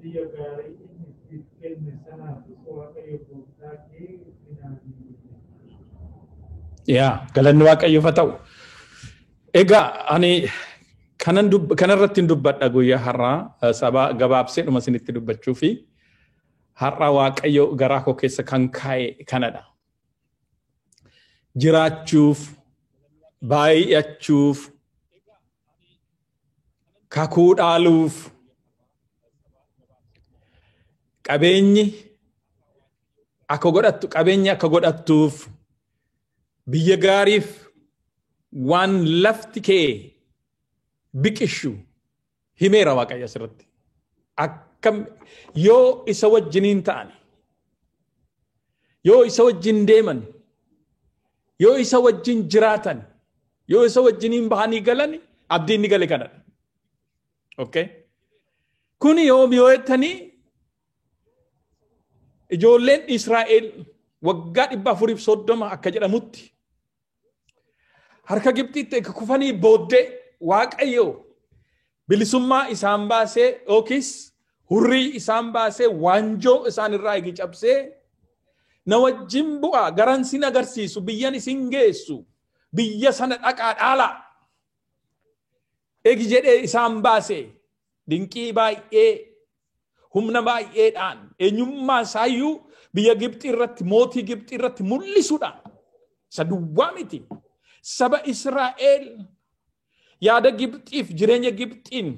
Biyya gaarii inni siif kenne sanaaf Waaqayyo gooftaa kee Yaa, galanni Waaqayyoof haa ta'u. Egaa ani kanan kanarratti hin dubbadha guyyaa har'aa, saba gabaabsee dhuma isinitti dubbachuu fi har'a Waaqayyo garaa koo keessa kan kaa'e kanadha. Jiraachuuf, baay'achuuf, kakuu dhaaluuf, qabeenyi akka godhattu, qabeenyi akka godhattuuf, biyya gaariif waan lafti kee biqishu himeera Waaqayyo asirratti. Akkam yoo isa wajjiniin ta'an, yoo isa wajjin deeman, yoo isa wajjin jiraatan, yoo isa wajjiniin bahanii galan, abdiin ni gale kanadha. Okay? Kuni yoom yoo jettanii, ijoolleen Israa'el waggaa 430 akka jedhamutti harka Gibxiitti eega kufanii booddee Waaqayyo bilisummaa isaan baasee yookiis hurrii isaan baasee, waanjoo isaan irraa eegi cabsee, na wajjin bu'aa, garan sin agarsiisu, biyyan isin geessu, biyya sana dhaqaa dhaalaa eegi jedhee isaan baasee, dinqii baay'ee, humna baay'eedhaan, eenyummaa isaayyuu biyya Gibxii irratti, mootii Gibxii irratti mul'isuudhaan, isa duwwaa miti, saba Israa'el yaada Gibxiif jireenya Gibxiin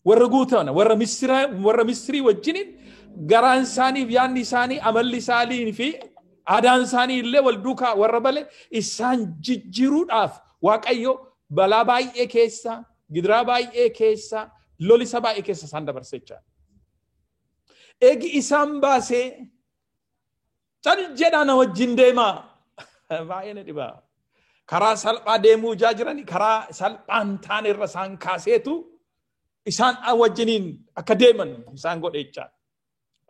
warra guutan, warra Misrii wajjiniin garaan isaaniif, yaadni isaanii, amalli isaanii fi aadaan isaanii illee wal duukaa warra bale isaan jijjiiruudhaaf Waaqayyo balaa baay'ee keessa, gidiraa baay'ee keessa, lolisa baay'ee keessa isaan dabarse jechaadha. Eegi isaan baasee, cal jedhaa na wajjin deemaa. Baay'ee na dhibaa. Karaa salphaa deemuu ijaa jirani, karaa salphaan taane irra isaan kaaseetu isaan wajjiniin akka deeman isaan godhe jechaadha.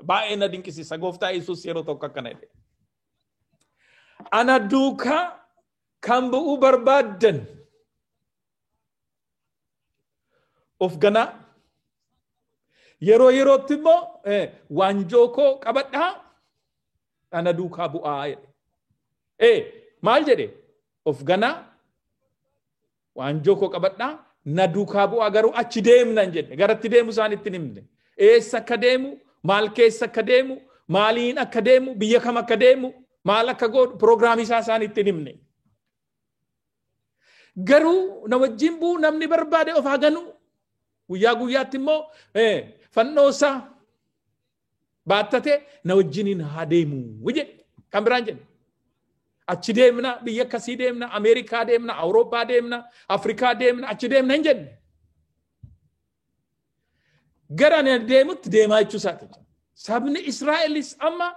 Baay'ee na dinqisiisa. Gooftaa Yesuus yeroo tokko akkana jedhe. Ana duukaa kan bu'uu barbaaddan of ganaa, yeroo yerootti immoo waanjoo koo qabadhaa, ana duukaa bu'aa jedhe. Maal jedhe? Of ganaa, waanjoo koo qabadhaa, na duukaa bu'aa, garuu achi deemna hin jedhe. Garatti deemu isaan itti hin himne. Eessa akka deemu, maal keessa akka deemu, maaliin akka deemu, biyya kam akka deemu, maal akka godhu, piroogiraamii isaa isaan itti hin himne. Garuu na wajjin bu'uu namni barbaade of haa ganu. Guyyaa guyyaatti immoo fannoo isaa baattatee na wajjiniin haa deemu jedhe. Kan biraan jedhe. Achi deemna, biyya akkasii deemna, Ameerikaa deemna, Awurooppaa deemna, Afrikaa deemna, achi deemna hin jenne. Gara ani deemutti deemaa jechuu isaati. Sabni Israa'elis amma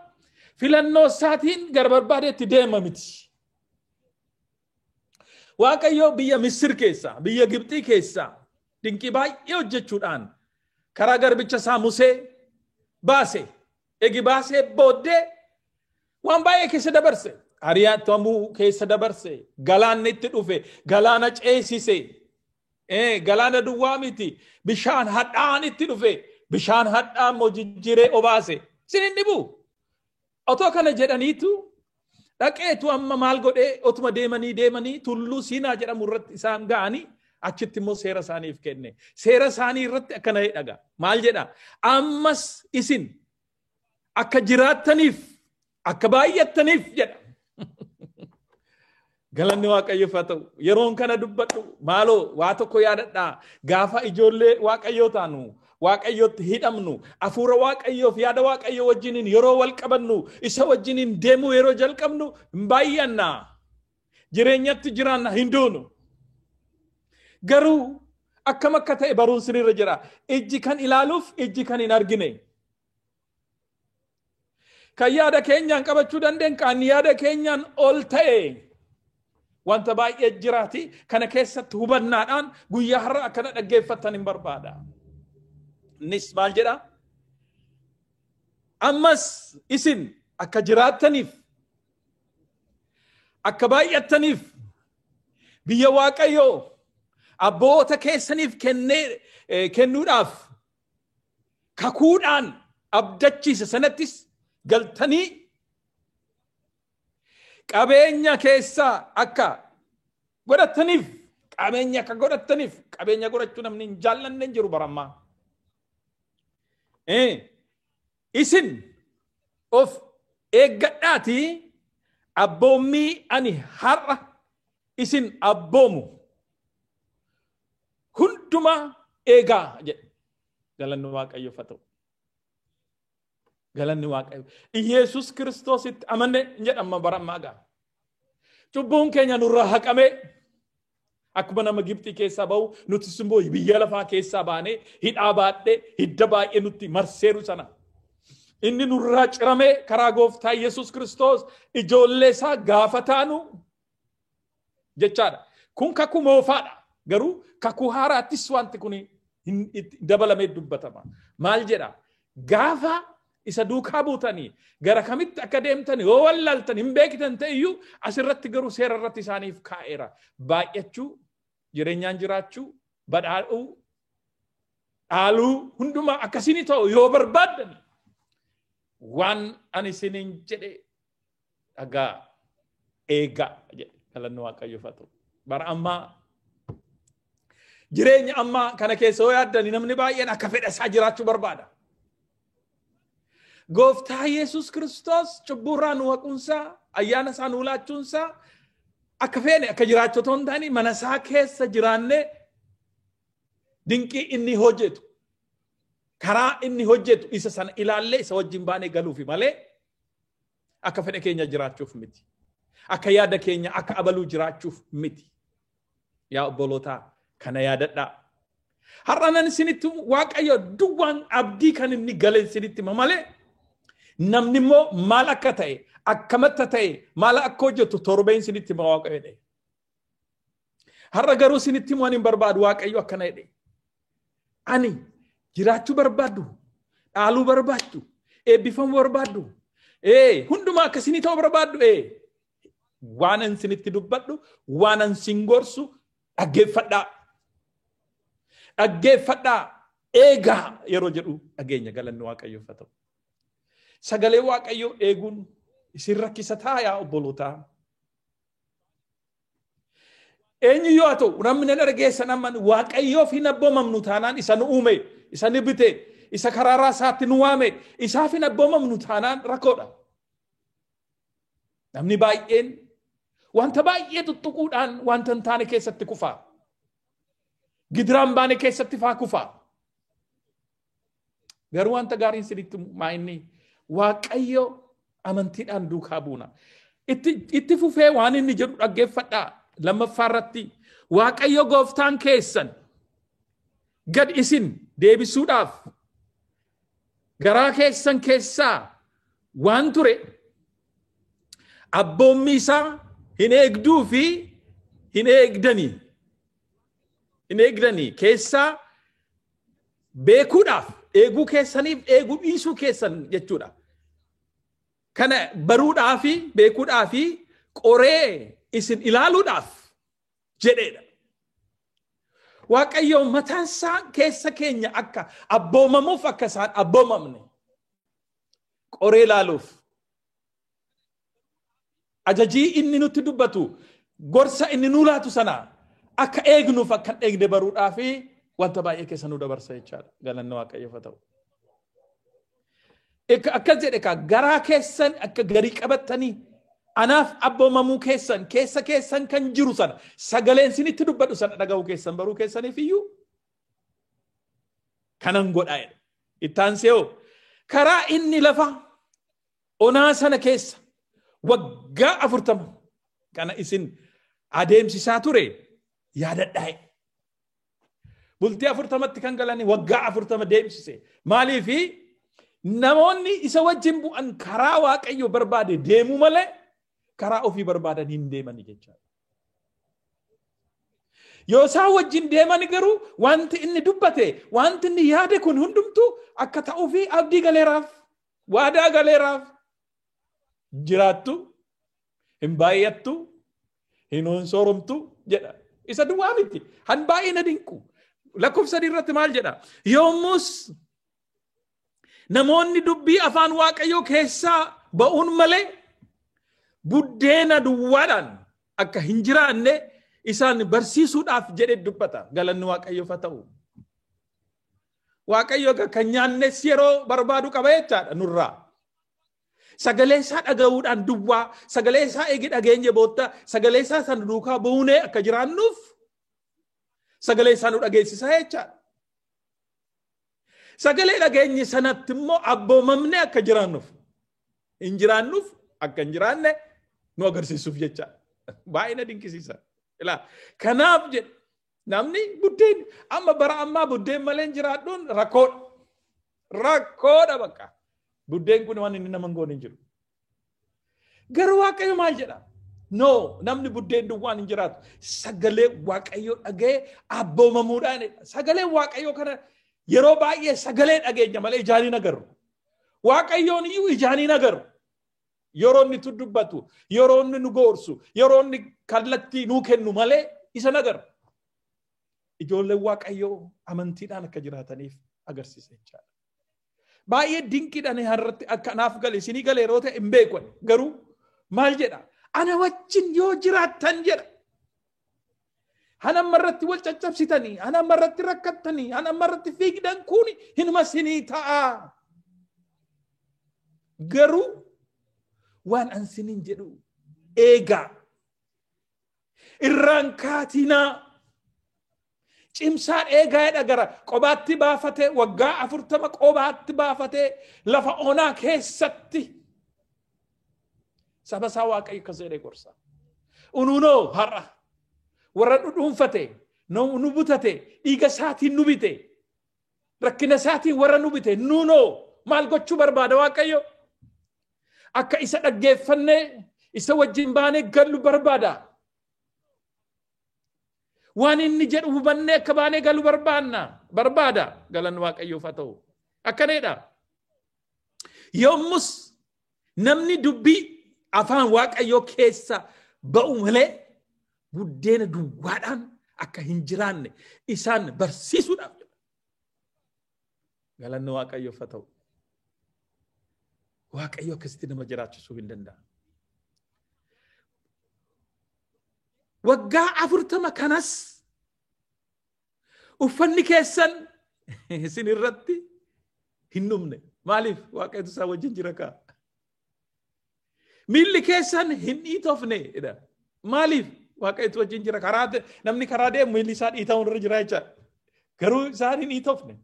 filannoo isaatiin gara barbaadeetti deema miti. Waaqayyo biyya Misir keessa, biyya Gibxii keessa dinqii baay'ee hojjechuudhaan karaa garbicha isaa Musee baase. Egi baasee booddee waan baay'ee keessa dabarse. Ari'atamuu keessa dabarse. Galaanni itti dhufe. Galaana ceesise. Galaana duwwaa miti. Bishaan hadhaa'aan itti dhufe. Bishaan hadhaa'aa immoo jijjiiree obaase. Isin hin dhibu. Otoo kana jedhaniitu dhaqeetu amma maal godhee, otuma deemanii deemanii tulluu Siinaa jedhamu irratti isaan ga'anii, achitti immoo seera isaaniif kenne. Seera isaanii irratti akkana jedha. Maal jedha? Ammas isin akka jiraattaniif, akka baay'attaniif jedha. Galanni Waaqayyoof haa ta'u. Yeroon kana dubbadhu, maaloo waa tokko yaadadhaa. Gaafa ijoollee Waaqayyoo taanu, Waaqayyootti hidhamnu, hafuura Waaqayyoof yaada Waaqayyoo wajjiniin yeroo wal qabannu, isa wajjiniin deemuu yeroo jalqabnu, hin baay'anna. Jireenyatti jiraanna, hin duunu. Garuu akkam akka ta'e baruun sirriirra jira. Ijji kan ilaaluuf ijji kan hin argine. Kan yaada keenyaan qabachuu dandeenyu, kan yaada keenyaan ol ta'e wanta baay'ee jiraati. Kana keessatti hubannaadhaan guyyaa har'a akkana dhaggeeffattan hin barbaada. Innis maal jedha? Ammas isin akka jiraattaniif, akka baay'attaniif, biyya Waaqayyoo abboota keessaniif kennuudhaaf kakuudhaan abdachiise sanattis galtanii qabeenya keessaa akka godhataniif qabeenya akka godhataniif qabeenya godhachuu namni hin jaallanne hin jiru barammaa. Isin of eeggadhaatii abboommii ani har'a isin abboomu hundumaa eegaa jedhe. Galanni Waaqayyoof haa ta'u. Galanni Waaqayyo. Iyeesus Kiristoositti amanne jedhama barammaa gaa. Cubbuun keenya nurraa haqamee akkuma nama Gibxii keessaa bahu nutis immoo biyya lafaa keessaa baanee hidhaa baadhee hidda baay'ee nutti marseeru sana. Inni nurraa ciramee karaa gooftaa Yesuus Kiristoos ijoollee isaa gaafa taanu jechaadha. Kun kakuu moofaadha. Garuu kakuu haaraattis wanti kun dabalamee dubbatama. Maal jedha? Gaafa isa duukaa buutanii gara kamitti akka deemtan yoo wallaaltan hin beektan ta'eyyuu asirratti garuu seera irratti isaaniif kaa'eera. Baay'achuu, jireenyaan jiraachuu, badhaadhuu, dhaaluu hundumaa akkasiin ta'u yoo barbaaddan waan ani isiniin jedhe dhagaa eegaa jedhe. Galanni Waaqayyoof haa ta'u. Bara ammaa jireenya ammaa kana keessa yoo yaaddani namni baay'een akka fedha isaa jiraachuu barbaada. Gooftaa Yesuus Kiristoos cubbuurraa nu haquunsaa, ayyaana isaa nu laachuunsaa akka feene akka jiraachuu otoo hin taane mana isaa keessa jiraannee dinqii inni hojjetu, karaa inni hojjetu isa sana ilaallee isa wajjin baanee galuufi malee akka fedha keenya jiraachuuf miti. Akka yaada keenya akka abaluu jiraachuuf miti. Yaa obbolootaa kana yaadadhaa. Har'a nan isinitti Waaqayyo duwwaan abdii kan inni gale isinitti hima malee namni immoo maal akka ta'e akkamitti ta'e maal akka hojjetu torbeen isinitti hima Waaqayyo jedhe. Har'a garuu isinitti himuu ani hin barbaadu Waaqayyo akkana jedhe. Ani jiraachuu barbaaddu, dhaaluu barbaaddu, eebbifamuu barbaaddu, hundumaa akkasinii ta'uu barbaaddu, waan ani isinitti dubbadhu, waan ani isin gorsu dhaggeeffadhaa. Dhaggeeffadhaa eegaa yeroo jedhu dhageenya. Galanni Waaqayyoof haa ta'u. Sagalee Waaqayyoo eeguun isin rakkisataa yaa obbolootaa. Eenyu yoo ta'u namni nan dhageessan amma Waaqayyoof hin abboomamnu taanaan isa nu uume, isa nu bite, isa karaa isaatti nu waame, isaaf hin abboomamnu taanaan rakkoodha. Namni baay'een wanta baay'ee tuttuquudhaan wanta hin taane keessatti kufaa. Gidiraan baane keessatti faa kufaa. Garuu wanta gaariin isinitti maa inni Waaqayyo amantiidhaan duukaa buuna. Itti fufee waan inni jedhu dhaggeeffadhaa. Lammaffaa irratti Waaqayyo gooftaan keessan gad isin deebisuudhaaf garaa keessan keessaa waan ture abboommii isaa hin eegduu fi hin eegdanii. Hin eegdanii keessaa beekuudhaaf eeguu keessaniif eeguu dhiisuu keessan jechuudha. Kana baruudhaaf beekuudhaaf qoree isin ilaaluudhaaf jedheedha. Waaqayyo mataan isaa keessa keenya akka abboomamuuf akka isaan abboomamne qoree ilaaluuf ajajii inni nutti dubbatu gorsa inni nu laatu sana akka eegnuuf akka hin eegne baruudhaaf wanta baay'ee keessa nu dabarsa jechaadha. Galanni Waaqayyoof haa ta'u. Akkas jedhe kaa garaa keessan akka garii qabattanii anaaf abboomamuu keessan keessa keessan kan jiru sana sagaleen isinitti dubbadhu sana dhaga'uu keessan baruu keessaniif iyyuu kanan godhaa jedhe. Ittaan se'oo karaa inni lafa onaa sana keessa waggaa 40 kana isin adeemsisaa ture yaadadhaa jedhe. Bultii 40tti kan galanii waggaa 40 deemsise. Maaliifi namoonni isa wajjin bu'an karaa Waaqayyo barbaade deemuu malee karaa ofii barbaadan hin deemani jechaadha. Yoo isaan wajjin deeman garuu wanti inni dubbate, wanti inni yaade kun hundumtuu akka ta'uufi abdii galeeraaf, waadaa galeeraaf jiraattu, hin baay'attu, hin sooromtu jedha. Isa duwwaa miti. Han baay'ee na dinqu. Lakkoofsa 3 irratti maal jedha? Yommus Namoonni dubbii afaan Waaqayyoo keessaa ba'uun malee buddeena duwwaadhaan akka hin jiraanne isaan barsiisuudhaaf jedhee dubbata. Galanni Waaqayyoof haa ta'u. Waaqayyo kan nyaannes yeroo barbaadu qaba jechaadha nurraa. Sagalee isaa dhaga'uudhaan duwwaa, sagalee isaa eegi dhageenye bootta, sagalee isaa sana duukaa buunee akka jiraannuuf sagalee isaa nu dhageessisaa jechaadha. Sagalee dhageenye sanatti immoo abboomamnee akka jiraannuuf hin jiraannuuf akka hin jiraanne nu agarsiisuuf jechaadha. Baay'ee na dinqisiisa. Ilaa kanaaf jedhe namni buddeen amma bara ammaa buddeen malee hin jiraadhuun rakkoodha. Rakkoodha bakka. Buddeen kun waan inni nama hin goone hin jiru. Garuu Waaqayyo maal jedha? No, namni buddeen duwwaan hin jiraatu. Sagalee Waaqayyoo dhaga'ee abboomamuudhaan. Sagalee Waaqayyoo kana yeroo baay'ee sagalee dhageenya malee ijaan hin agarru. Waaqayyoon iyyuu ijaan hin agarru. Yeroo inni dubbatu, yeroo inni nu gorsu, yeroo inni kallattii nuu kennu malee isa agarru. Ijoolleen Waaqayyoo amantiidhaan akka jiraataniif agarsiisa jechaadha. Baay'ee dinqiidhaan har'atti akka naaf gale isinii gale yeroo ta'e hin beeku garuu maal jedha? Ana wajjin yoo jiraattan jedha. Ana ammarratti wal caccabsitanii, ana ammarratti rakkattanii, ana ammarratti fiigdan kun hinuma isinii ta'a. Garuu waan an isiniin jedhu eegaa. Irraan kaatinaa. Cimsaan eegaa jedha gara qobaatti baafatee waggaa 40 qobaatti baafatee lafa onaa keessatti saba isaa Waaqayyo akkas jedhee gorsa. Unuunoo har'a warra dhudhuunfate, nu butate, dhiiga isaatiin nu bite, rakkina isaatiin warra nu bite, nuunoo maal gochuu barbaada Waaqayyo? Akka isa dhaggeeffannee isa wajjin baanee gallu barbaada. Waan inni jedhu hubannee akka baanee galu barbaada. Galanni Waaqayyoof haa ta'u. Akkanedha. Yommus namni dubbii afaan Waaqayyoo keessa ba'u malee buddeena duwwaadhaan akka hin jiraanne isaan barsiisuudhaaf jedha. Galanni Waaqayyoof haa ta'u. Waaqayyo akkasitti nama jiraachisuu hin danda'a. Waggaa 40 kanas uffanni keessan isin irratti hin dhumne. Maaliif? Waaqayyotu isaa wajjin jira kaa. Miilli keessan hin dhiitofne jedha. Maaliif? Waaqayyotu wajjin jira. Karaa namni karaa deemu miilli isaa dhiitamu irra jira jechaadha. Garuu isaan hin dhiitofne.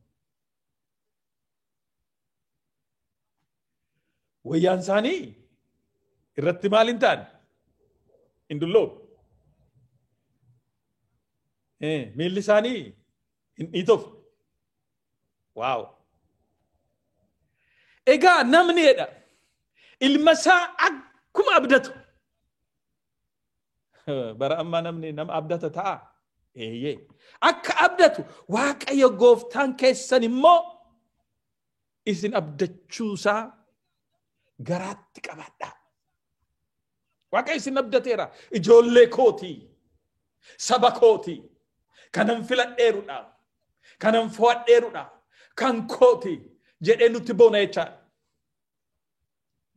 Wayyaan isaanii irratti maal hin taane? Hin dulloomne. Miilli isaanii hin dhiitofne. Waaw. Egaa namni jedha ilma isaa akkuma abdatu. Bara ammaa namni nama abdata ta'a. Eeyyee. Akka abdatu Waaqayyo gooftaan keessan immoo isin abdachuusaa garaatti qabadha. Waaqayyo isin abdateera. Ijoollee kootii, saba kootii, kanan filadheerudha, kanan fo'adheerudha, kan kootii jedhee nutti boona jechaadha.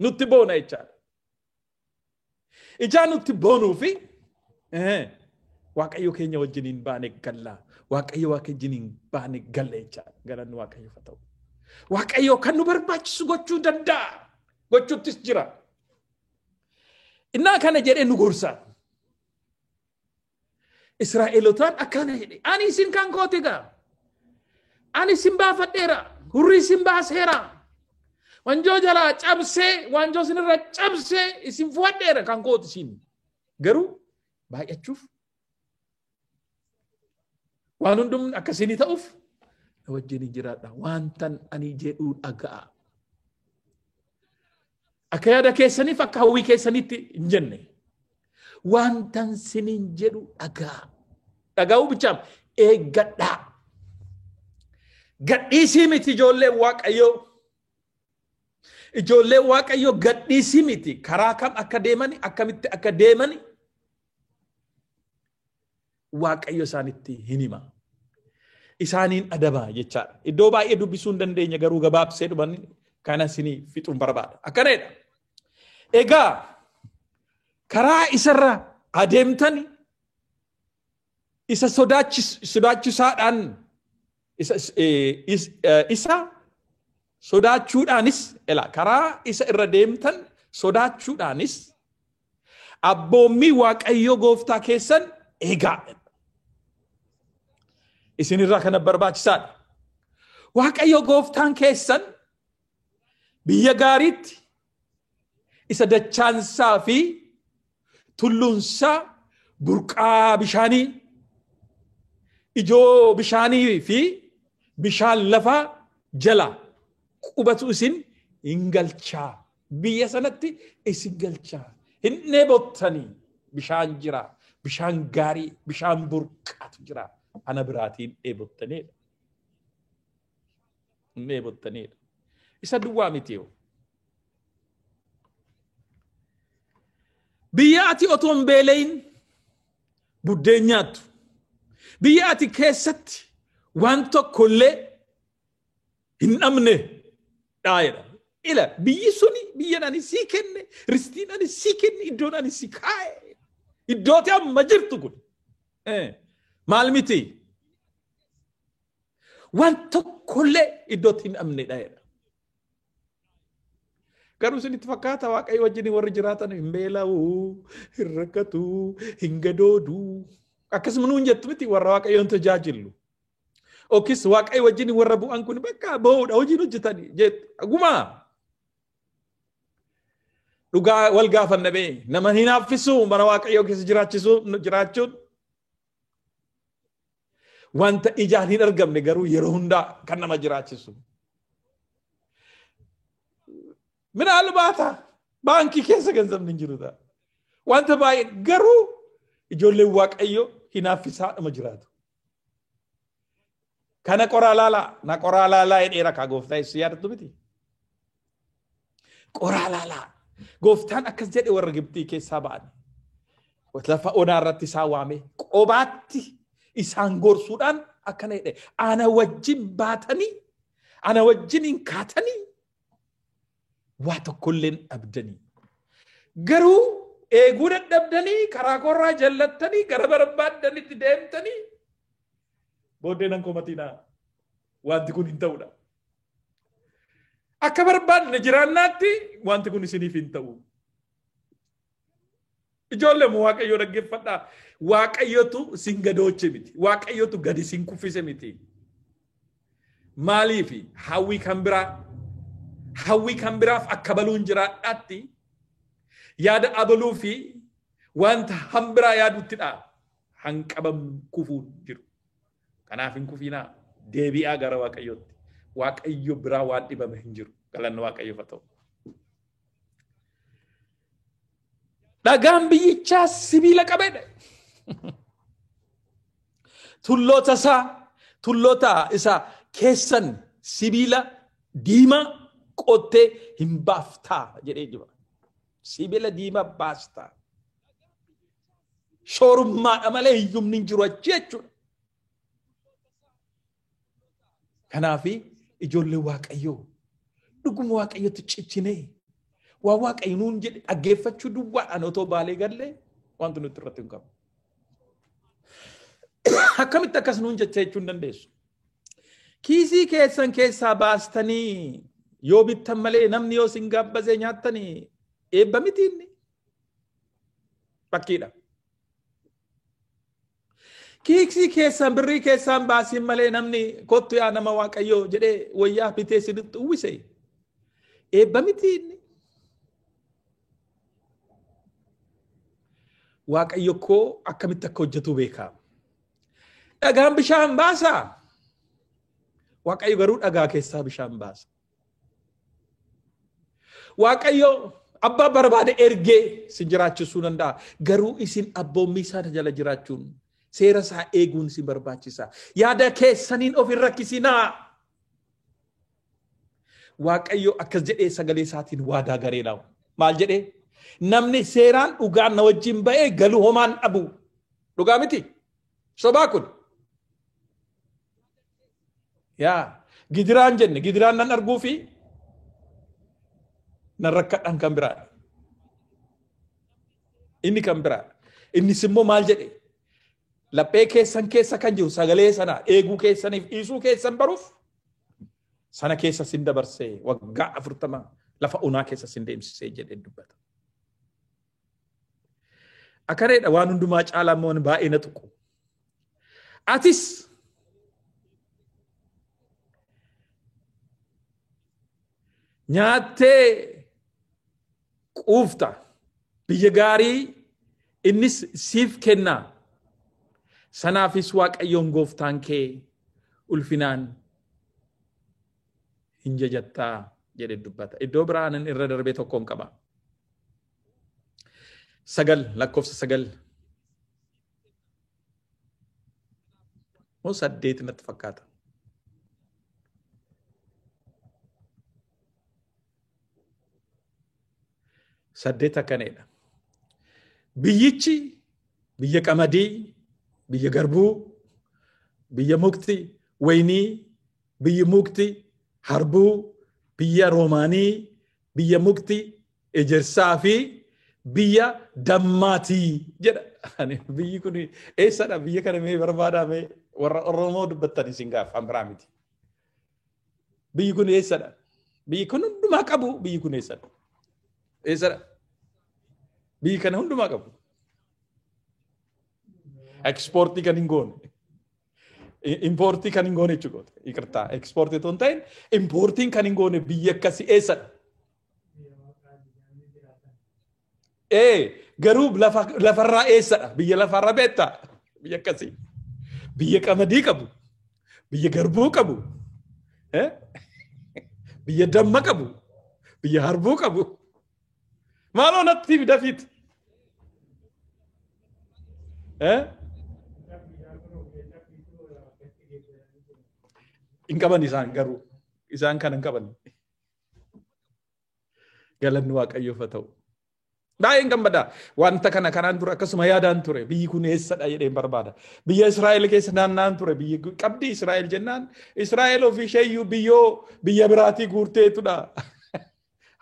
Nutti boona jechaadha. Ijaa nutti boonuu fi Waaqayyo keenya wajjiniin baane galla. Waaqayyo wajjiniin baane galla jechaadha. Galanni Waaqayyoof haa ta'u. Waaqayyo kan nu barbaachisu gochuu danda'a. Gochuuttis jira. Innaa kana jedhee nu gorsa. Israa'elotaan akkana jedhe. Ani isin kan kooti gaa. Ani isin baafadheera. Hurrii isin baaseera. Wanjoo jalaa cabsee, wanjoo isinirra cabsee isin fuudheera kan kooti isin. Garuu baay'achuuf waan hundumni akkasinii ta'uuf na wajjin jiraadha. Wantan ani jedhu dhaga'a. Akka yaada keessaniif akka hawwii keessanitti hin jenne. Wantan sinin jedhu dhaga'a. Dhaga'uu bichaam eeggadhaa. Gadhiisii miti ijoollee Waaqayyoo. Ijoollee Waaqayyoo gadhiisii miti. Karaa kam akka deemani, akkamitti akka deemani Waaqayyo isaanitti hin hima. isaaniin adaba jechaadha. Iddoo baay'ee dubbisuu hin dandeenya garuu gabaabsee dhuman kana isinii fixuun barbaada. Akkanadha. Egaa karaa isarra adeemtan isa sodaachisaadhaan isa sodaachuudhaanis karaa isa irra deemtan sodaachuudhaanis abboommii Waaqayyo gooftaa keessan eegaa. Isinirraa kana barbaachisaadha. Waaqayyo gooftaan keessan biyya gaariitti isa dachaansaa fi tulluunsaa burqaa bishaanii ijoo bishaanii fi bishaan lafaa jala qubatu isin hin galchaa. Biyya sanatti isin galchaa. Hin dheebottanii bishaan jira. Bishaan gaarii, bishaan burqaatu jira. Ana biraatiin dheebottaniidha. Hin dheebottaniidha. Isa duwwaa miti yoo. Biyya ati otoo hin beelayin buddeen nyaattu. Biyya ati keessatti waan tokkollee hin dhabne dhaayedha. Ila biyyi suni biyyan ani sii kenne, ristiin ani sii kenne, iddoon ani si kaa'e. Iddooti amma jirtu kun. Maal miti? Waan tokkollee iddootti hin dhabne dhaayedha. Garuu isinitti fakkaata Waaqayyo wajjin warri jiraatan hin beela'uu, hin rakkatuu, hin gadooduu. Akkasuma nuun jettu miti warra Waaqayyoon tajaajilu. Ookis Waaqayyo wajjin warra bu'an kun bakka ba'uudha hojiin hojjetanii jettu. Agumaa. Dhugaa wal gaafanna bee nama hin haffisu mana Waaqayyoo keessa jiraachisu jiraachuun. Wanta ijaan hin argamne garuu yeroo hundaa kan nama jiraachisu. Minaalbaata baankii keessa ganzabni hin jiru ta'a. Wanta baay'ee garuu ijoolleen Waaqayyoo hin haffisaadhuma jiraatu. Kana qoraa laalaa na qoraa laalaa jedhee rakkaa gooftaa ibsu yaadattu miti. Qoraa laalaa gooftaan akkas jedhe warra Gibxii keessaa ba'an. Lafa onaa irratti isaan waame qobaatti isaan gorsuudhaan akkana jedhe ana wajjin baatanii ana wajjin hin kaatanii waa tokkollee hin dhabdanii. Garuu eeguu dadhabdanii karaa korraa jallattanii gara barbaaddanitti deemtanii booddee nan komatinaa wanti kun hin ta'udha. Akka barbaadne jiraannaatti wanti kun isiniif hin ta'u. Ijoollee moo Waaqayyoo dhaggeeffadhaa. Waaqayyotu isin gadooche miti. Waaqayyotu gadi isin kuffise miti. Maaliif hawwii kan biraa hawwii kan biraaf akka baluun jiraadhaatti yaada abaluu fi wanta hambiraa yaaduttidha. Hanqabam kufuun jiru. Kanaaf hin kufinaa deebi'aa gara Waaqayyootti. Waaqayyo biraa waan dhibame hin jiru. Galanni Waaqayyoof haa ta'u. Dhagaan biyyichaa sibiila qabeedha. Tulloota isaa tulloota isaa keessan sibiila diimaa qottee hin baaftaa jedhee jira. Sibiila diimaa baastaa. Shoorummaadha malee hiyyumni hin jiru achi jechuudha. Kanaaf ijoollee Waaqayyoo dhuguma Waaqayyotti cichinee waan Waaqayyo nuun jedhe dhaggeeffachuu duwwaadhaan otoo baalee gallee wanti nuti irratti hin qabu. Akkamitti akkas nuun jecha jechuu hin dandeessu. Kiisii keessan keessaa baastanii yoo bittan malee namni yoo isin gaabbasee nyaattanii eebba miti inni. Fakkiidha. Kiisii keessan birrii keessaan baasiin malee namni kottu yaa nama Waaqayyoo jedhee wayyaa bitee isinitti uwwise eebba miti inni. Waaqayyo koo akkamitti akka hojjetu beeka. Dhagaan bishaan baasaa. Waaqayyo garuu dhagaa keessaa bishaan baasa. Waaqayyo abbaa barbaade ergee isin jiraachisuu danda'a. Garuu isin abboommii isaa jala jiraachuun seera isaa eeguun isin barbaachisa. Yaada keessaniin of hin rakkisinaa. Waaqayyo akkas jedhee sagalee isaatiin waadaa garee laawu. Maal jedhee? Namni seeraan dhugaan na wajjin ba'ee galuu homaan dhabu. Dhugaa miti? Sobaa kun. Yaa gidiraan jenne gidiraan nan arguu fi nan rakkadhaan kan biraadha. Inni kan biraadha. Innis immoo maal jedhe? Laphee keessan keessa kan jiru sagalee sana eeguu keessaniif dhiisuu keessan baruuf sana keessa sin dabarsee waggaa 40 lafa onaa keessa sin deemsisee jedhee dubbata. Akkaneedha waan hundumaa caalaa immoo baay'ee na tuqu. Atis nyaattee quufta biyya gaarii innis siif kenna. Sanaafis Waaqayyoon gooftaan kee ulfinaan hin jajattaa jedhee dubbata. Iddoo biraan irra darbee tokkoon qaba. 9 lakkoofsa 9 moo 8 natti fakkaata. Saddeet akkanedha. Biyyichi biyya qamadii, biyya garbuu, biyya mukti waynii, biyya mukti harbuu, biyya roomaanii, biyya mukti ejersaa fi biyya dammaatii jedha. Biyyi kun eessadha? Biyya kana mee barbaadaa mee warra Oromoo dubbattan isin gaafa biraa miti. Biyyi kun eessadha? Biyyi kun hundumaa qabu biyyi kun eessadha? Eessadha? Biyyi kana hundumaa qabu. Ekspoortii kan hin goone. Impoortii kan hin goone jechuudha. Iqirtaa ekspoortii otoo hin ta'in impoortiin kan hin goone biyya akkasii eessadha? Garuu lafarraa eessadha? Biyya lafarraa beektaa? Biyya akkasii. Biyya qamadii qabu. Biyya garbuu qabu. Biyya damma qabu. Biyya harbuu qabu. Maaloo natti dafiit. Hin qaban isaan garuu. Isaan kana hin qaban. Galanni Waaqayyoof haa ta'u. Baay'een gammada. Wanta kana kanaan dura akkasuma yaadaan ture. Biyyi kun eessadha jedheen barbaada. Biyya Israa'el keessa naanna'an ture. Biyyi qabdi Israa'el jennaan Israa'el ofii isheeyyuu biyyoo biyya biraatii guurteetudha.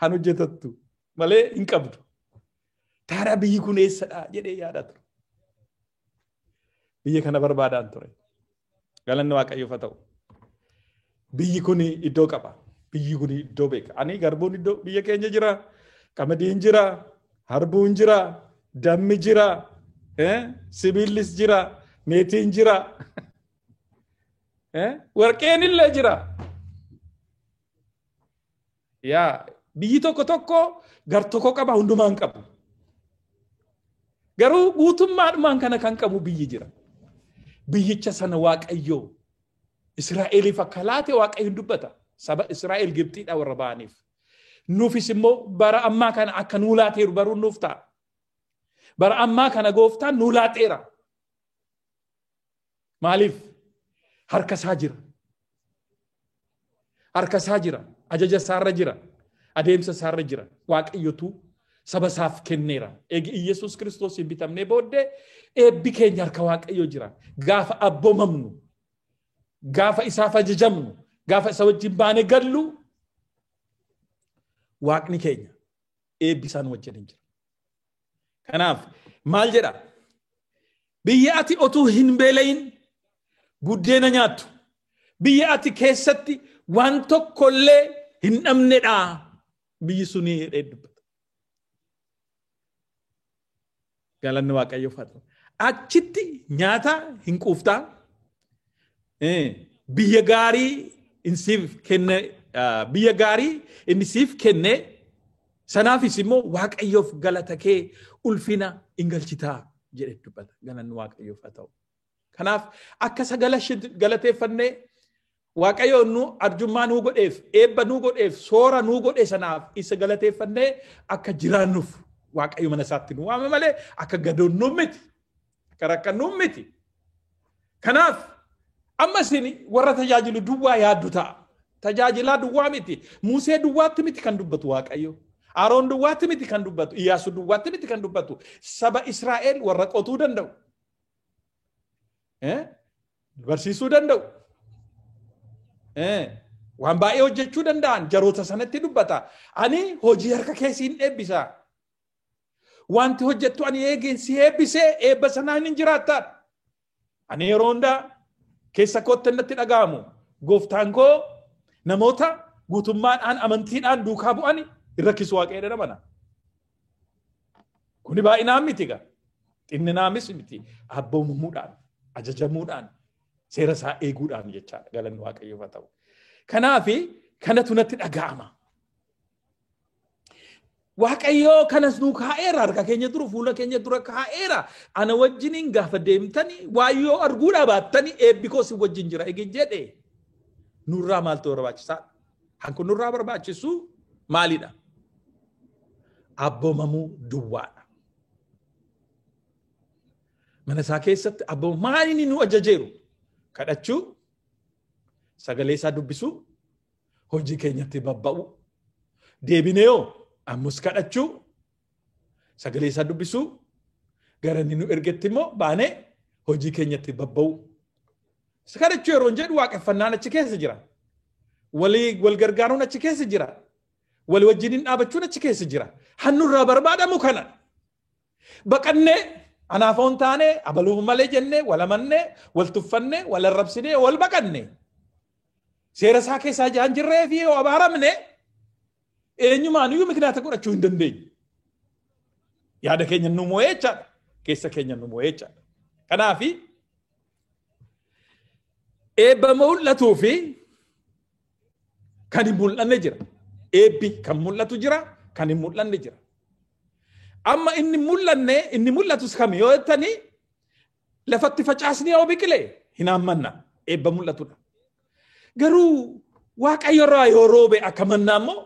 Han hojjetattu malee hin qabdu. Taara biyyi kun eessadha jedhee yaada ture. Biyya kana barbaadaan ture. Galanni Waaqayyoof haa ta'u. Biyyi kun iddoo qaba. Biyyi kun iddoo beeka. Ani garbuun iddoo biyya keenya jira. Qamadiin jira. Harbuun jira, dammi jira, sibiillis jira, meetiin jira, warqeen illee jira. Yaa biyyi tokko tokko gar tokko qaba hundumaan qabu. Garuu guutummaadhumaan kana kan qabu biyyi jira. Biyyicha sana Waaqayyoo Israa'eliif akka laate Waaqayyoon dubbata. Saba Israa'el Gibxiidha warra ba'aniif. Nuufis immoo bara ammaa kana akka nuu laateeru baruun nuuf ta'a. Bara ammaa kana gooftaan nuu laateera. Maaliif? Harka isaa jira. Harka isaa jira. Ajaja isaarra jira. Adeemsa isaarra jira. Waaqayyotu saba isaaf kenneera. Eegi Iyyasuus Kiristoos hin bitamnee booddee eebbi keenya harka Waaqayyoo jira. Gaafa abboomamnu, gaafa isaaf ajajamnu, gaafa isa wajjin baanee gallu Waaqni keenya eebbi isaan wajjin hin jira. Kanaaf maal jedha? Biyya ati otuu hin beelayin buddeena nyaattu. Biyya ati keessatti waan tokkollee hin dhabnedha. Biyyi suni jedhee dubbata. Galanni Waaqayyoof haa ta'u. Achitti nyaata hin quuftaa. Biyya gaarii inni siif kenne biyya gaarii inni siif kenne sanaafis immoo Waaqayyoof galata kee ulfina hin galchitaa jedhee dubbata. Galanni Waaqayyoof haa ta'u. Kanaaf akka isa galateeffannee Waaqayyoon nu arjummaa nuu godheef, eebba nuu godheef, soora nuu godhe sanaaf isa galateeffannee akka jiraannuuf Waaqayyo mana isaatti nu waame malee akka gadoonnuuf miti. Akka rakkannuuf miti. Kanaaf amma isin warra tajaajilu duwwaa yaaddu ta'a. Tajaajilaa duwwaa miti. Musee duwwaatti miti kan dubbatu Waaqayyo. Aroon duwwaatti miti kan dubbatu. Iyyaasuu duwwaatti miti kan dubbatu. Saba Israa'el warra qotuu danda'u. Barsiisuu danda'u. Waan baay'ee hojjechuu danda'an jaroota sanatti dubbata. Ani hojii harka keessi hin eebbisa. Wanti hojjettu ani eegeen si eebbisee eebba sanaan hin jiraattaan. Ani yeroo hundaa keessa kootti natti dhaga'amu. Gooftaan koo namoota guutummaadhaan amantiidhaan duukaa bu'ani hin rakkisu Waaqayyo jedhama. Kuni baay'inaan miti gaa. Xinninaamis miti. Abboomamuudhaan, ajajamuudhaan, seera isaa eeguudhaan jechaadha galanni Waaqayyoof haa ta'u. Kanaafi kanatu natti dhaga'ama. Waaqayyoo kanas nuu kaa'eera, harka keenya dura, fuula keenya dura kaa'eera. Ana wajjiniin gaafa deemtanii waayyoo arguudhaa baattanii eebbi koo si wajjin jira eegin jedhe nurraa maaltu barbaachisaadha? Hanku nurraa barbaachisu maalidha? Abboomamuu duwwaadha. Mana isaa keessatti abboomamu maal inni nu ajajeeru? Kadhachuu, sagalee isaa dubbisuu, hojii keenyatti babba'uu, deebinee yoo ammas kadhachuu, sagalee isaa dubbisuu, gara inni nu ergetti immoo baanee hojii keenyatti babba'uu. Kadhachuu yeroo jedhu waaqeffannaan achi keessa jira. Wal gargaaruun achi keessa jira. Wal wajjiniin dhaabachuun achi keessa jira. Hannurraa barbaadamu kana. Baqannee anaaf oon taane abaluuf malee jennee wal amannee wal tuffannee wal arrabsinee wal baqanne. Seera isaa keessaa jaan jirree fi yoo abaaramne eenyumaan iyyuu miknaata godhachuu hin dandeenyu. Yaada keenya nu moo'ee jechaadha. Keessa keenya nu moo'ee jechaadha. Kanaafi eebba mul'atuu fi kan hin mul'anne jira. Eebbi kan mul'atu jira, kan hin mul'anne jira. Amma inni mul'anne, inni mul'atus kami yoo jettanii lafatti facaasni yoo biqile hin hammanna. Eebba mul'atudha. Garuu Waaqayyo irraa yoo roobe akka mannaa immoo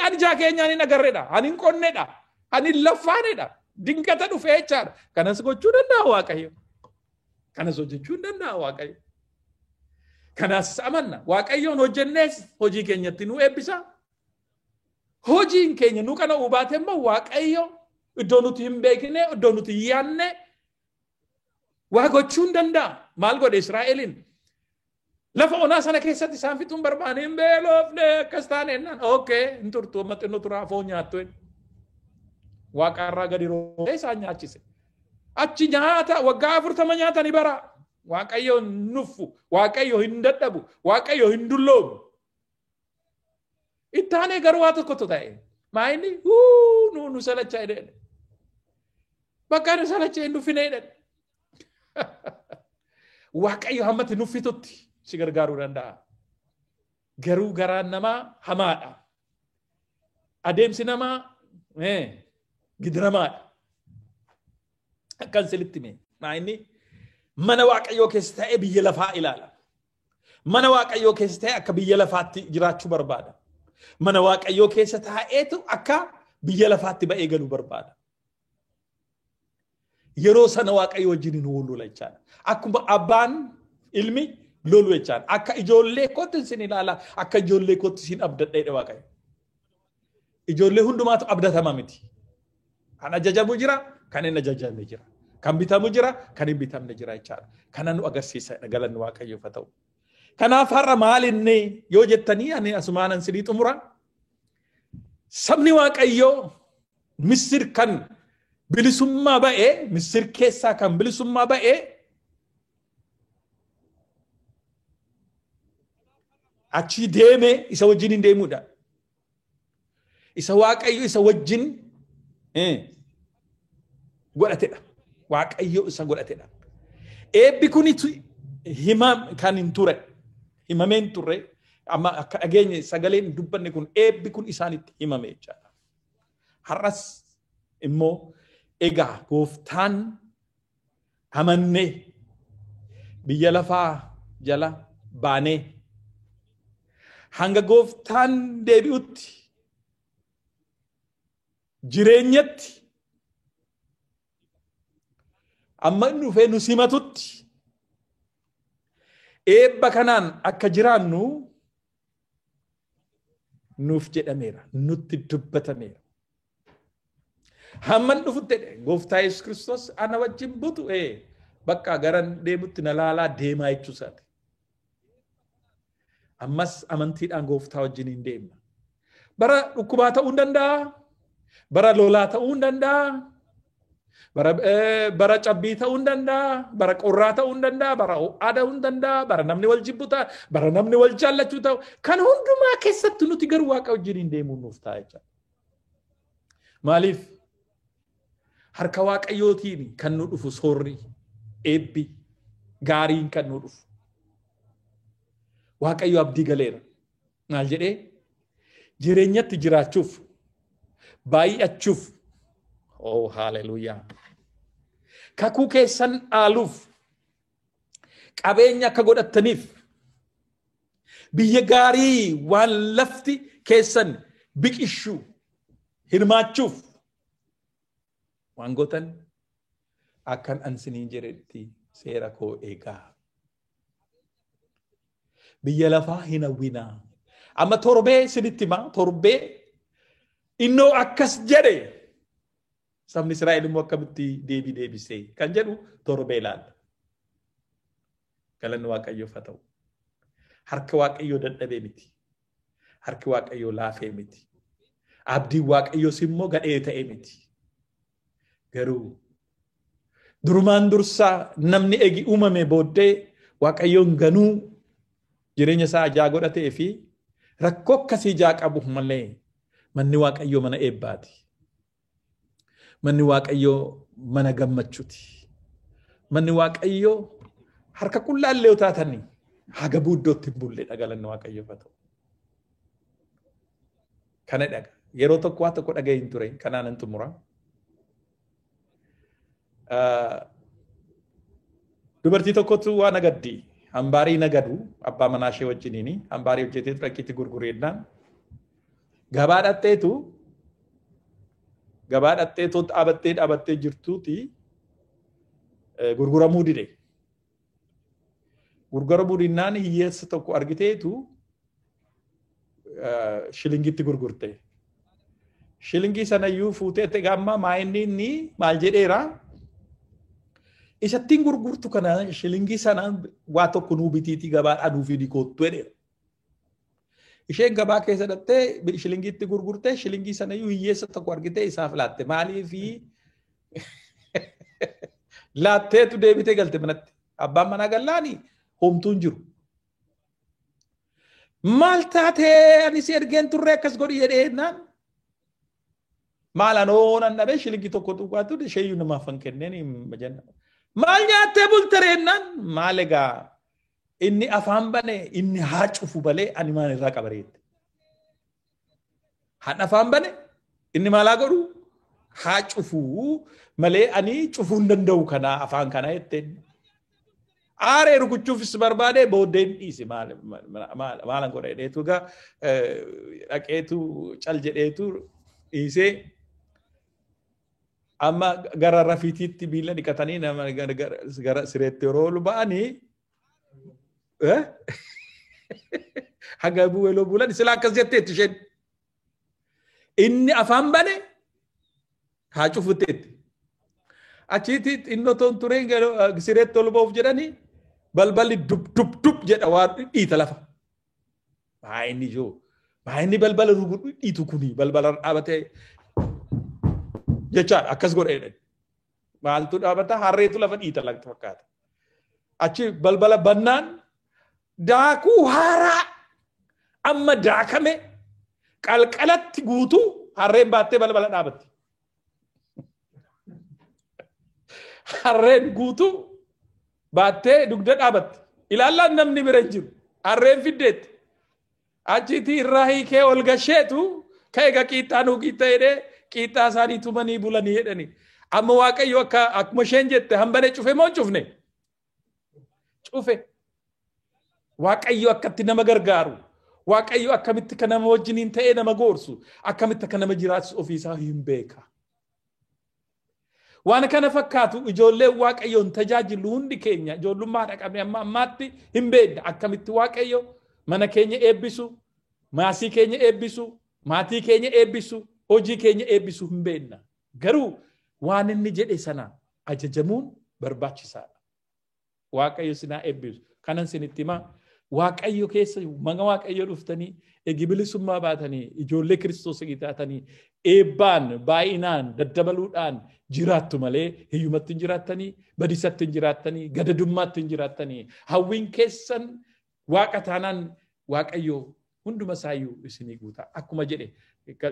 ani ijaa keenyaan hin agarreedha. Ani hin qonnedha. Ani hin laffaanedha. Dingata dhufee jechaadha. Kanas gochuu danda'a Waaqayyo. Kanas hojjechuu hin danda'a Waaqayyo. Kanas amanna. Waaqayyoon hojjennees hojii keenyatti nu eebbisa. Hojiin keenya nu kana hubaate immoo Waaqayyo iddoo nuti hin beekne, iddoo nuti hin yaadne waa gochuu hin danda'a. Maal godhe Israa'eliin? Lafa onaa sana keessatti isaan fixuun barbaane hin beelofne akkas taane jennaan. Okee hin turtu amma xinnoo turaa foon nyaattu. Waaqarraa gadi roobee isaan nyaachise. Achi nyaata waggaa 40 nyaatanii bara. Waaqayyo hin nuffu, Waaqayyo hin dadhabu, Waaqayyo hin dulloomu. Ittaanee garuu waa tokkotu ta'e. Maayini nu salachaa jedhe. Bakka nu salachaa hin nuffine jedhe. Waaqayyo hammatti nuffitutti si gargaaruu danda'a. Garuu garaan namaa hamaadha. Adeemsi namaa gidiramaadha. Akkan silitti mee maayini mana Waaqayyoo keessa ta'ee biyya lafaa ilaala. Mana Waaqayyoo keessa ta'ee akka biyya lafaatti jiraachuu barbaada. Mana Waaqayyoo keessa taa'eetu akka biyya lafaatti ba'ee galuu barbaada. Yeroo sana Waaqayyo wajjin hin lola jechaadha. Akkuma abbaan ilmi lolu jechaadha. Akka ijoollee kootti isin ilaala, akka ijoollee kootti isin abdadha jedhe Waaqayyo. Ijoollee hundumaatu abdatama miti. Kan ajajamu jira, kan hin ajajamne jira. Kan bitamu jira, kan hin bitamne jira jechaadha. Kana nu agarsiisa galanni Waaqayyoof haa ta'u. Kanaaf har'a maal inni yoo jettanii ani asumaanan sinii xumura. Sabni Waaqayyoo Misir kan bilisummaa ba'ee, Misir keessaa kan bilisummaa ba'ee achi deeme isa wajjin hin deemuudha. Isa Waaqayyo isa wajjin godhatedha. Waaqayyo isa godhatedha. Eebbi kun hima kan hin ture. Himamee hin turre. Amma akka dhageenye sagaleen dubbanne kun eebbi kun isaanitti himame jechaadha. Har'as immoo egaa gooftaan amannee biyya lafaa jala baanee hanga gooftaan deebi'utti jireenyatti amma inni dhufee nu simatutti eebba kanaan akka jiraannu nuuf jedhameera, nutti dubbatameera. Hamman dhufutti jedhe gooftaa Yesuus Kiristoos ana wajjin butu bakka garan deemutti na laalaa deemaa jechuu isaati. Ammas amantiidhaan gooftaa wajjin hin deemna. Bara dhukkubaa ta'uu hin danda'a. Bara lolaa ta'uu hin danda'a. Bara cabbii ta'uu hin danda'a. Bara qorraa ta'uu hin danda'a. Bara ho'aa ta'uu hin danda'a. Bara namni wal jibbu ta'a. Bara namni wal jaallachuu ta'u. Kan hundumaa keessatti nuti garuu Waaqa wajjin hin deemuun nuuf ta'a jechuudha. Maaliif? Harka Waaqayyootiin kan nu dhufu soorri, eebbi, gaariin kan nu dhufu. Waaqayyo abdii galeera. Maal jedhee? Jireenyatti jiraachuuf, baay'achuuf, oh haleluuyaa. Kakuu keessan dhaaluuf, qabeenya akka godhattaniif, biyya gaarii waan lafti keessan biqishu hirmaachuuf waan gootan akkan an siniin jedhetti seera koo eegaa. Biyya lafaa hin hawwinaa. Amma torbee sinitti himaa, torbee innoo akkas jedhe sabni Israa'el immoo akkamitti deebii deebisee kan jedhu torbee ilaalla. Galanni Waaqayyoof haa ta'u. Harki Waaqayyoo dadhabee miti. Harki Waaqayyoo laafee miti. Abdiin Waaqayyoos immoo gadhee ta'e miti. Garuu durumaan dursaa namni eegi uumame booddee Waaqayyoon ganuu jireenya isaa ajaa godhatee fi rakkoo akkasii ijaa qabu malee manni Waaqayyoo mana eebbaati. Manni Waaqayyoo mana gammachuuti. Manni Waaqayyoo harka qullaallee yoo taatanii haga buuddootti hin bulledha galanni Waaqayyoof haa ta'u. Kana dhaga. Yeroo tokko waa tokko dhaga'ee hin ture kanaan hin xumura. Dubartii tokkotu waa nagaddi. Hambaarii nagadu abbaa manaa ishee wajjiniini hambaarii hojjeteetu dhaqqiitti gurgureennaan gabaa dhaqxeetu dhaabattee jirtuuti gurguramuu dide. Gurguramuu dinnaan hiyyeessa tokko argiteetu shilingitti gurgurte. Shilingii sanayyuu fuutee gamma maayinni inni maal jedheera? Isattiin gurgurtu kana shilingii sana waa tokko nuu bitiitii gabaadhaa nuu fidi kottu jedheera. Isheen gabaa keessa dhattee shilingiitti gurgurtee shilingii sanayyuu hiyyeessa tokko argitee isaaf laatte. Maaliifi laatteetu deebitee galte manatti. Abbaan manaa gallaani homtuu hin jiru. Maal taatee ani si ergeen turre akkas godhi jedhee jennaan. Maal anoo nan dhabee shilingii tokko tuqaatu isheeyyuu namaaf hin kenneen jenna. Maal nyaattee bulte jennaan maal egaa inni afaan bane inni haa cufu malee ani maal irraa qaba reette. Haan afaan bane inni maal haa godhu haa cufu malee ani cufuu hin danda'u kana afaan kana jetteen. Aaree rukuchuufis barbaade booddeen dhiise maalan godha jedheetu egaa dhaqeetu cal jedheetu dhiisee amma gara rafiitiitti miila dhiqatanii nama gara sireetti yeroo ol ba'anii haga bu'ee bulan sila akkas jetteetti isheen. Inni afaan bane haa cufutteetti. Achitti inni otoo hin tureen sireetti ol ba'uuf jedhanii balballi dub dub dub jedha waan dhiita lafa. Maa inni ijoo maa inni balbala dhiitu kuni balbala dhaabatee jechaadha akkas godha jedhan. Maaltu dhaabata harreetu lafa dhiita lafti fakkaata. Achi balbala bannaan daakuu haaraa amma daakame qalqalatti guutuu harreen baattee balbala dhaabatti. Harreen guutuu baattee dugda dhaabatti. Ilaallaan namni bira hin jiru. Harreen fiddeetti. Achitti irraa hiikee ol gasheetu ka'e egaa qiixxaa nuu qiixxa jedhee qiixxaa isaanii tumanii bulanii jedhani. Amma Waaqayyo akka akkuma isheen jette hambane cufe moo hin cufne? Cufe. Waaqayyo akkatti nama gargaaru. Waaqayyo akkamitti akka nama wajjiniin ta'ee nama gorsu. Akkamitti akka nama jiraachisu ofiisaa hin beeka. Waan kana fakkaatu ijoolleen Waaqayyoon tajaajilu hundi keenya ijoollummaa dhaqabne amma ammaatti hin beekna. Akkamitti Waaqayyo mana keenya eebbisu, maasii keenya eebbisu, maatii keenya eebbisu, hojii keenya eebbisu hin beekna. Garuu waan inni jedhe sana ajajamuun barbaachisaadha. Waaqayyo sinaa eebbisu. Kanan sinitti himaa Waaqayyo keessa mana Waaqayyo dhuftanii eegi bilisummaa baatanii ijoollee Kiristoos taatanii eebbaan baay'inaan daddabaluudhaan jiraattu malee hiyyumatti hin jiraattanii, badisatti hin jiraattanii, gadadummaatti hin jiraattanii. Hawwiin keessan Waaqa taanaan Waaqayyo hunduma isaayyuu isinii guuta. Akkuma jedhe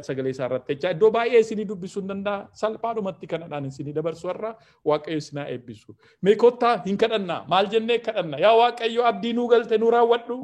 sagalee isaa irratti jechaa iddoo baay'ee isinii dubbisuu hin danda'a. Salphaadhumatti kanadhaan isinii dabarsu har'a Waaqayyo isinaa eebbisu. Mee kottaa hin kadhannaa. Maal jennee kadhanna? Yaa Waaqayyo, abdii nuu galte nuu raawwadhu.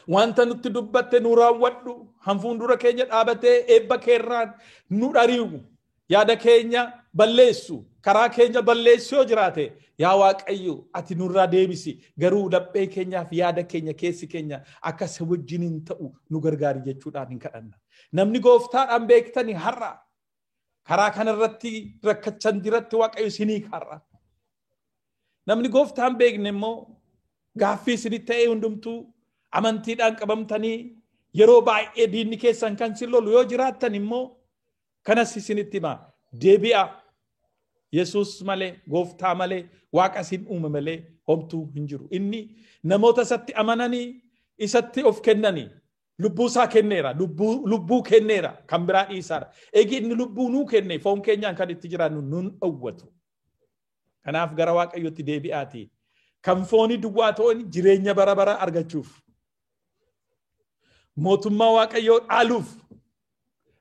Wanta nutti dubbatte nuu raawwadhu. Hanfuundura keenya dhaabatee eebba keerraan nu dhari'u. Yaada keenya balleessu. Karaa keenya balleessu yoo jiraate, yaa Waaqayyo, ati nurraa deebisi. Garuu laphee keenyaaf yaada keenya, keessi keenya akka isa wajjiniin ta'u nu gargaari jechuudhaan hin kadhanna. Namni gooftaadhaan beektani har'a karaa kanarratti rakkachan jiratti Waaqayyo isinii har'a. Namni gooftaan beekne immoo gaaffii isinitti ta'ee hundumtuu amantiidhaan qabamtanii yeroo baay'ee diinni keessan kan si lolu yoo jiraattan immoo kanas isinitti hima, deebi'a. Yesuus malee, gooftaa malee, Waaqa isin uume malee homtuu hin jiru. Inni namoota isatti amananii isatti of kennanii lubbuu isaa kenneera, lubbuu kenneera, kan biraa dhiisaadha. Eegi inni lubbuu nuu kenne foon keenyaan kan itti jiraannu nun dhowwatu. Kanaaf gara Waaqayyotti deebi'aati. Kan foonii duwwaa ta'uun jireenya bara bara argachuuf, mootummaa Waaqayyoo dhaaluuf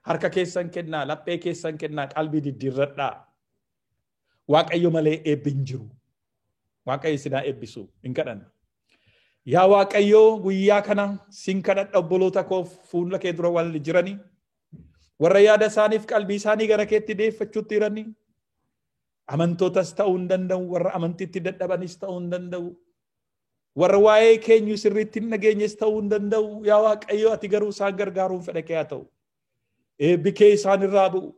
harka keessan kennaa, laphee keessan kennaa, qalbii diddiirradhaa. Waaqayyo malee eebbi hin jiru. Waaqayyo isinaa eebbisu hin kadhanna. Yaa Waaqayyo, guyyaa kana sin kadhadha obboloota koo fuula kee dura wal jiranii. Warra yaada isaaniif qalbii isaanii gara keetti deeffachuutti jiranii. Amantootas ta'uu hin danda'u, warra amantiitti dadhabanis ta'uu hin danda'u. Warra waa'ee keenyu sirriitti hin dhageenyes ta'uu hin danda'u. Yaa Waaqayyo, ati garuu isaan gargaaruun fedha kee haa ta'u. Eebbi kee isaan irraa bu'u.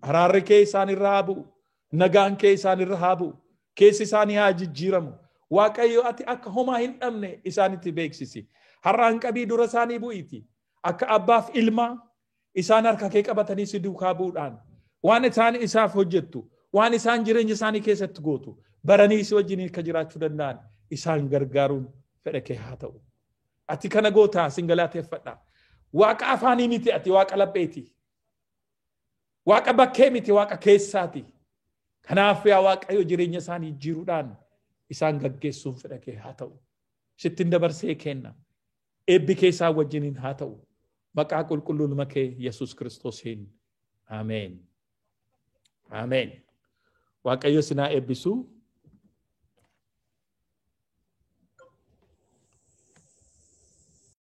Araarri kee isaan irraa bu'u. Nagaan kee isaan irra haa bu'u. Keessi isaanii haa jijjiiramu. Waaqayyo, ati akka homaa hin dhabne isaanitti beeksisi. Har'aan qabii dura isaanii bu'iiti. Akka abbaaf ilmaa isaan harka kee qabatanii si duukaa bu'uudhaan waan isaan isaaf hojjettu, waan isaan jireenya isaanii keessatti gootu baranii si wajjin akka jiraachuu danda'an isaan gargaaruun fedha kee haa ta'u. Ati kana gootaa, sin galateeffadha. Waaqa afaanii miti, ati Waaqa lapheeti. Waaqa bakkee miti, Waaqa keessaati. Kanaaf yaa Waaqayyo, jireenya isaanii jijjiiruudhaan isaan gaggeessuun fedha kee haa ta'u. Sittin dabarsee kenna. Eebbi kee isaan wajjiniin haa ta'u. Maqaa qulqulluu ilma kee Yesuus Kiristoosiin. Ameen. Ameen. Waaqayyo sinaa eebbisu.